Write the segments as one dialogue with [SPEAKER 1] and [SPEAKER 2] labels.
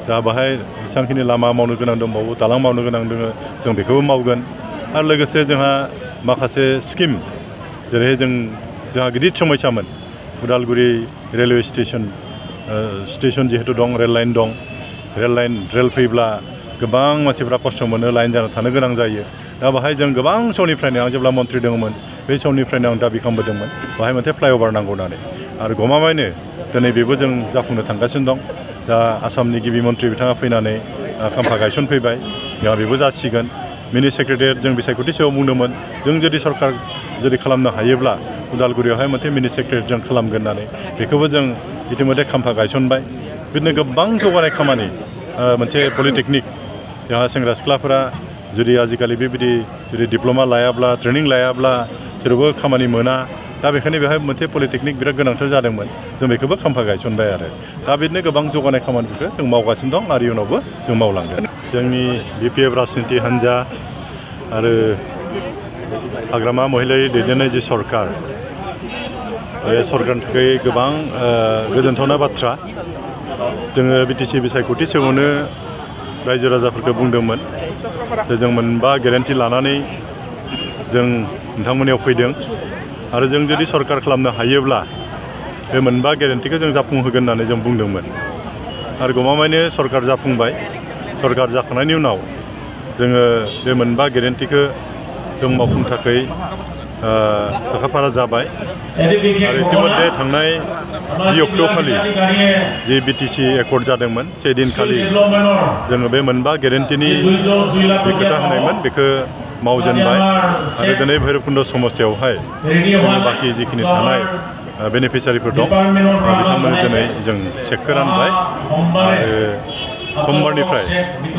[SPEAKER 1] दा बाहाय जेसेबांखिनि लामा मावनो गोनां दंबावो दालां मावनो गोनां दङ जों बेखौबो मावगोन आरो लोगोसे जोंहा माखासे स्किम जेरैहाय जोंहा गिदिर समयसामोन उदालगुरि रेलवे स्टेसन जिहेतु दं रेल फैब्ला गोबां मानसिफ्रा खस्थ' मोनो लाइन जाना थानो गोनां जायो दा बाहाय जों गोबां समनिफ्रायनो आं जेब्ला मन्थ्रि दङमोन बे समनिफ्रायनो आं दाबि खालामबोदोंमोन बाहाय मोनसे फ्लाइअभार नांगौ होननानै आरो गमामायैनो दिनै बेबो जों जाफुंनो थांगासिनो दं दा आसामनि गिबि मन्थ्रि बिथाङा फैनानै खाम्फा गायसनफैबाय दा बेबो जासिगोन मिनि सेक्रेटारियेट जों बिसायख'थि सायाव बुंदोंमोन जों जुदि सरकार खालामनो हायोब्ला उदालगुरियावहाय मोनसे मिनि सेक्रेटारियेट जों खालामगोन होननानै बेखौबो जों इतिमধ্যे खाम्फा गायसनबाय बिदिनो गोबां जौगानाय खामानि मोनसे पलिटेकनिक जोंहा सेंग्रा सिख्लाफोरा जुदि आजिखालि बेबायदि डिप्ल'मा लायाब्ला ट्रेनिं लायाब्ला जेरावबो खामानि मोना दा बेखायनो बेवहाय मोनसे पलिटेकनिक बिराद गोनांथार जादोंमोन जों बेखौबो खाम्फा गायसनबाय आरो दा बिदिनो गोबां जौगानाय खामानिफोरखौ जों मावगासिनो दं आरो इयुनावबो जों मावलांगोन जोंनि BPF राजनिति हान्जा आरो हाग्रामा महिलारि दैदेननाय जि सरकार बे सरकारनि थाखाय गोबां गोजोनथावना बाथ्रा जोङो BTC बिसायख'थि समावनो रायजो राजाफोरखौ बुंदोंमोन जे जों मोनबा गेरेन्टि लानानै जों नोंथांमोननियाव फैदों आरो जों जुदि सरकार खालामनो हायोब्ला बे मोनबा गेरेन्टिखौ जों जाफुंहोगोन होननानै जों बुंदोंमोन आरो गमामायैनो सरकार जाफुंबाय सरकार जाखांनायनि उनाव जोङो बे मोनबा गेरेन्टिखौ जों मावफुंनो थाखाय साखाफारा जाबाय आरो इतिमধ্যे थांनाय 10 अक्ट'खालि जि BTC एकर्ड जादोंमोन से दिनखालि जोङो बे मोनबा गेरेन्टिनि जि खोथा होनायमोन बेखौ मावजेनबाय आरो दिनै भैरबकुन्द समस्तियावहाय जोङो बाखि जिखिनि थानाय बेनिफिसियारिफोर दं बिथांमोननो दिनै जों चेकखौ रानबाय आरो समबारनिफ्राय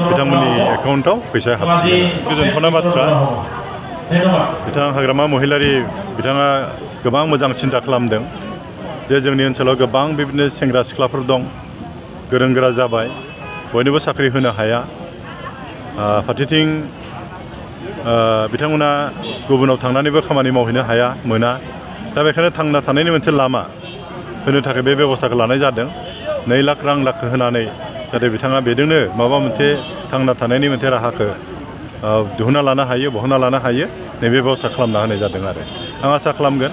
[SPEAKER 1] बिथांमोननि एकाउन्टआव फैसाया हाबसिगोन गोजोनथावना बाथ्रा बिथाङा हाग्रामा महिलारि बिथाङा गोबां मोजां सिन्था खालामदों जे जोंनि ओनसोलाव गोबां बेबायदिनो सेंग्रा सिख्लाफोर दं गोरों गोरा जाबाय बयनोबो साख्रि होनो हाया फारसेथिं बिथांमोना गुबुनाव थांनानैबो खामानि मावहैनो हाया मोना दा बेखायनो थांना थानायनि मोनसे लामा होनो थाखाय बे बेब'स्थाखौ लानाय जादों 2 लाख रां होनानै जाहाथे बिथाङा बेजोंनो माबा मोनसे थांना थानायनि मोनसे राहाखौ दिहुनना लानो हायो बहनना लानो हायो नैबे बेब'स्था खालामना होनाय जादों आरो आं आसा खालामगोन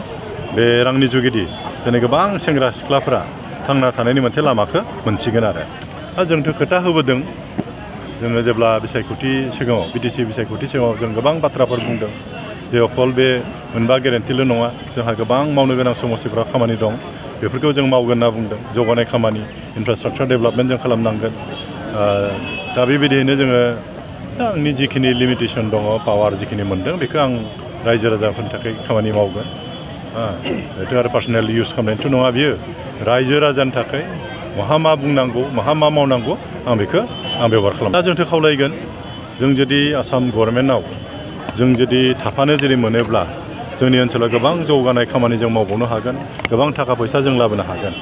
[SPEAKER 1] बे रांनि जुगिदि दिनै गोबां सेंग्रा सिख्लाफोरा थांना थानायनि मोनसे लामाखौ मोनसिगोन आरो जोंथ' खोथा होबोदों जोङो जेब्ला बिसायख'थि सिगाङाव BTC बिसायख'थि सिगाङाव जों गोबां बाथ्राफोर बुंदों जे अकल बे मोनबा गेरेन्टिल' नङा जोंहा गोबां मावनो गोनां समस्तिफोराव खामानि दं बेफोरखौ जों मावगोन होनना बुंदों जौगानाय खामानि इनफ्रास्ट्राक्चार डेभेलपमेन्ट जों खालामनांगोन दा बेबायदियैनो जोङो आंनि जिखिनि लिमिटेसन दङ पावार जिखिनि मोन्दों बेखौ आं रायजो राजाफोरनि थाखाय खामानि मावगोन बेथ' आरो पार्सनेल इउस खालामनायथ' नङा बियो रायजो राजानि थाखाय मा बुंनांगौ मा मावनांगौ आं बेखौ बेबहार खालामो दा जोंथ' खावलायगोन जों जुदि आसाम गभर्नमेन्टआव जों जुदि थाफानो जुदि मोनोब्ला जोंनि ओनसोलाव गोबां जौगानाय खामानि जों मावबावनो हागोन गोबां थाखा फैसा जों लाबोनो हागोन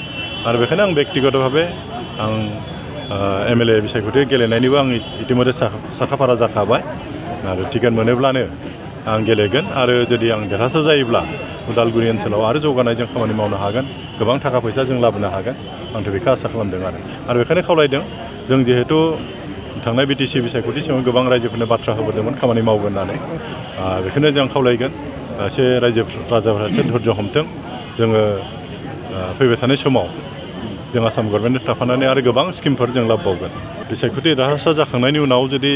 [SPEAKER 1] आरो बेखायनो आं बेक्तिगत भाबे आं MLA बिसायख'थि गेलेनायनिबो आं इतिमধ্যे साखाफारा जाखाबाय आरो टिकेट मोनोब्लानो आं गेलेगोन आरो जुदि आं देरहासार जायोब्ला उदालगुरि ओनसोलाव आरो जौगानायजों खामानि मावनो हागोन गोबां थाखा फैसा जों लाबोनो हागोन आंथ' बेखौ आसा खालामदों आरो बेखायनो खावलायदों जों जिहेतु थांनाय BTC बिसायख'थि समाव गोबां रायजोफोरनो बाथ्रा होबोदोंमोन खामानि मावगोन होननानै बेखायनो जों खावलायगोन एसे रायजो राजाफोरा एसे धैर्य हमथों जोङो फैबाय थानाय समाव जों आसाम गभर्नमेन्टजों थाफानानै आरो गोबां स्किमफोर जों लाबोबावगोन बिसायख'थि देरहासार जाखांनायनि उनाव जुदि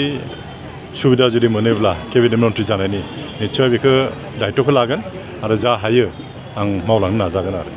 [SPEAKER 1] सुबिदा जुदि मोनोब्ला केबिनेट मन्थ्रि जानायनि निस्सय बेखौ दायित्वखौ लागोन आरो जा हायो आं मावलांनो नाजागोन आरो